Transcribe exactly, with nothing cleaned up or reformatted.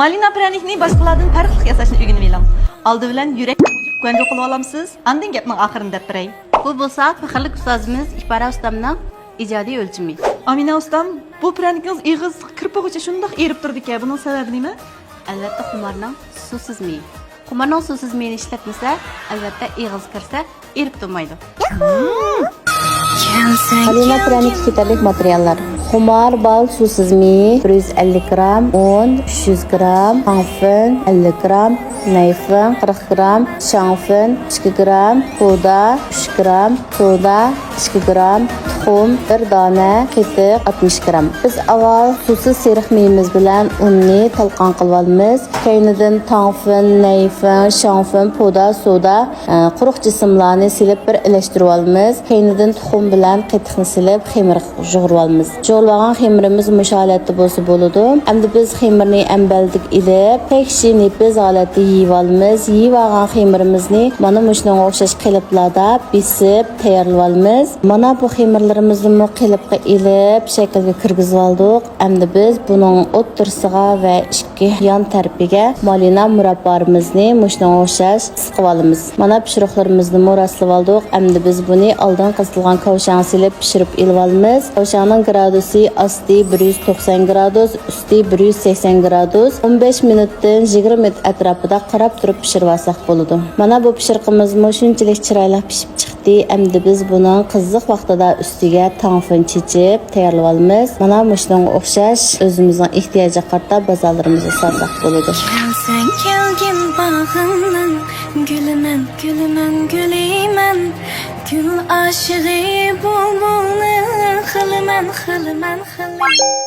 مالىنا پىرەنىكنى باشقىلاردىن پەرقلىق ياساشنى ئۆگىنىۋېلىڭ. ئالدى بىلەن يۈرەك گۇەنجۇ قىلىۋالامسىز، ئاندىن گەپنىڭ ئاخىرىنى دەپ بېرەي. بۇ بولسا پەخىرلىك ئۇستازىمىز ئىپارە ئۇستامنىڭ ئىجادىي ئۆلچىمى. ئامىنە ئۇستام، بۇ پىرەنىكىڭىز ئېغىزغا كىرىپ بولغۇچە شۇنداق ئېرىپ تۇرىدىكەن، بۇنىڭ سەۋەبى نېمە؟ ئەلۋەتتە، خۇمارنىڭ سۇسىز مېيى. خۇمارنىڭ سۇسىز مېيىنى ئىشلەتمىسە، ئەلۋەتتە، ئېغىزغا كىرسە، ئېرىپ تۇرمايدۇ. ھالىمە پىرەنىككە كېتەرلىك ماتېرىياللار: خۇمار بال سۇسىز مېيى بىر يۈز ئەللىك گرام، ئۇن ئۈچ يۈز گرام، شاڭفېن ئەللىك گرام، نەيفېڭ قىرىق گرام، شاڭفېن ئىككى گرام، سودا ئۈچ گرام، سودا ئىككى گرام، تۇخۇم بىر دانە، قېتىق ئاتمىش گرام. بىز ئاۋۋال سۇسىز سېرىق مېيىمىز بىلەن ئۇننى تالقان قىلىۋالىمىز. كەينىدىن تاڭفېن، نەيفېڭ، شاڭفېن، پودا، سودا، ئە، قۇرۇق جىسىملارنى سېلىپ بىر ئىلەشتۈرۈۋالىمىز. كەينىدىن تۇخۇم بىلەن قېتىقنى سېلىپ خېمىر يۇغۇرۇۋالىمىز. يۇغۇرۇۋالغان خېمىرىمىز مۇشۇ ھالەتتە بولسا بولىدۇ. ئەمدى بىز خېمىرنى ئەمبەلدىگە ئېلىپ، تەكشى نېپىز ھالەتتە يېيىۋالىمىز. يېيىۋالغان خېمىرىمىزنى مانا مۇشۇنىڭغا ئوخشاش قېلىپلاردا بېسىپ تەييارلىۋالىمىز. مانا بۇ خېمىرلىرىمىزنىمۇ قېلىپقا ئېلىپ، شەكىلگە كىرگۈزۈۋالدۇق. ئەمدى بىز بۇنىڭ ئوتتۇرىسىغا ۋە ئىككى يان تەرىپىگە مالىنا مۇراببالىرىمىزنى مۇشۇنىڭغا ئوخشاش سىقىۋالىمىز. مانا پىشۇرۇقلىرىمىزنىمۇ راسلىۋالدۇق. ئەمدى بىز بۇنى ئالدىن قىزىتىلغان كاۋشاڭغا سېلىپ پىشۇرۇپ ئېلىۋالىمىز. كاۋشاڭنىڭ گرادۇسى ئاستى بىر يۈز توقسان گرادۇس، ئۈستى بىر يۈز سەكسەن گرادۇس. ئون بەش مىنۇتتىن يىگىرمە مىنۇت ئەتراپىدا قاراپ تۇرۇپ پىشۇرۇۋالساق بولىدۇ. مانا بۇ پىشۇرۇقىمىزمۇ شۇنچىلىك چىرايلىق پىشىپ چىقتى. ئەمدى بىز بۇنىڭ قىزىق ۋاقتىدا ئۈستىگە تاڭفېن چېچىپ تەييارلىۋالىمىز. مانا مۇشۇنىڭغا ئوخشاش ئۆزىمىزنىڭ ئېھتىياجىغا قارىتا بازارلىرىمىزدا ساتساق بولىدۇ. كەلسەڭ كەلگىن باغىمنىڭ گۈلىمەن، گۈلىمەن، گۈلىمەن. گۈل ئاشىقى بۇلبۇلنى خىلىمەن، خىلىمەن، خىلىمەن.